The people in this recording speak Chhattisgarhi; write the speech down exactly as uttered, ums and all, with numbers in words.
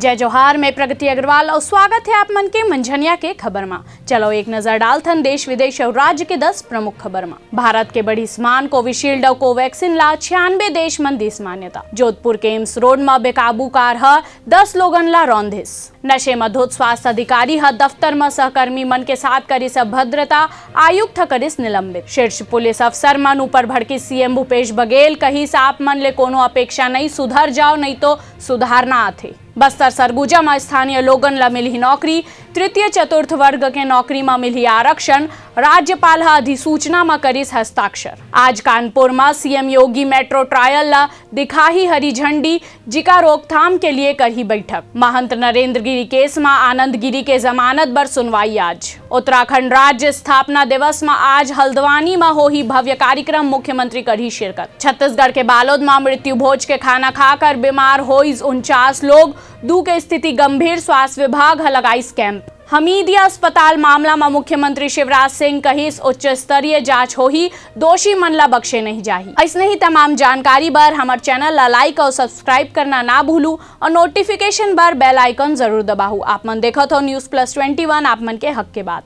जय जोहार, मैं प्रगति अग्रवाल अउ स्वागत हे आप मन के मंझनिया के खबर मा। चलो एक नजर डालथन देश विदेश अउ राज्य के दस प्रमुख खबर मा। भारत के बढ़िस मांग, कोविशील्ड अउ कोवैक्सीन ला छियानबे देश मन दिस मान्यता। जोधपुर के एम्स रोड मा बेकाबू कार ह दस लोगन ला रौंदिस। नशे म धुत स्वास्थ्य अधिकारी ह दफ्तर म सहकर्मी मन के साथ करिस अभद्रता, आयुक्त ह करिस निलंबित। शीर्ष पुलिस अफसर मन ऊपर भड़किस सीएम भूपेश बघेल, कहिस आप मन ले कोनो अपेक्षा नइ, सुधर जाओ नइ तो सुधारना आथे। बस्तर सरगुजा म स्थानीय लोगन ला मिलही नौकरी, तृतीय चतुर्थ वर्ग के नौकरी म मिलही आरक्षण, राज्यपाल ह अधिसूचना म करिस हस्ताक्षर। आज कानपुर म सीएम योगी मेट्रो ट्रायल ला दिखाही हरी झंडी, जिका रोकथाम के लिए करही बैठक। महंत नरेंद्र गिरी केस म आनंद गिरी के जमानत बर सुनवाई आज। उत्तराखंड राज्य स्थापना दिवस म आज हल्द्वानी म होही भव्य कार्यक्रम, मुख्यमंत्री करही शिरकत। छत्तीसगढ़ के बालोद म मृत्यु भोज के खाना खाकर बीमार होइस उनचास लोग, दू के स्थिति गंभीर, स्वास्थ्य विभाग ह लगाइस कैंप। हमीदिया अस्पताल मामला म मुख्यमंत्री शिवराज सिंह कहिस उच्च स्तरीय जांच होही, दोषी मन ला बख्शे नहीं जाही। अइसने ही तमाम जानकारी बर हमर चैनल ला लाइक अउ सब्सक्राइब करना ना भूलू अउ नोटिफिकेशन बर बेल आइकन जरूर दबाहू। आप मन देखत हो न्यूज़ प्लस ट्वेंटी वन, आप मन के हक के बात।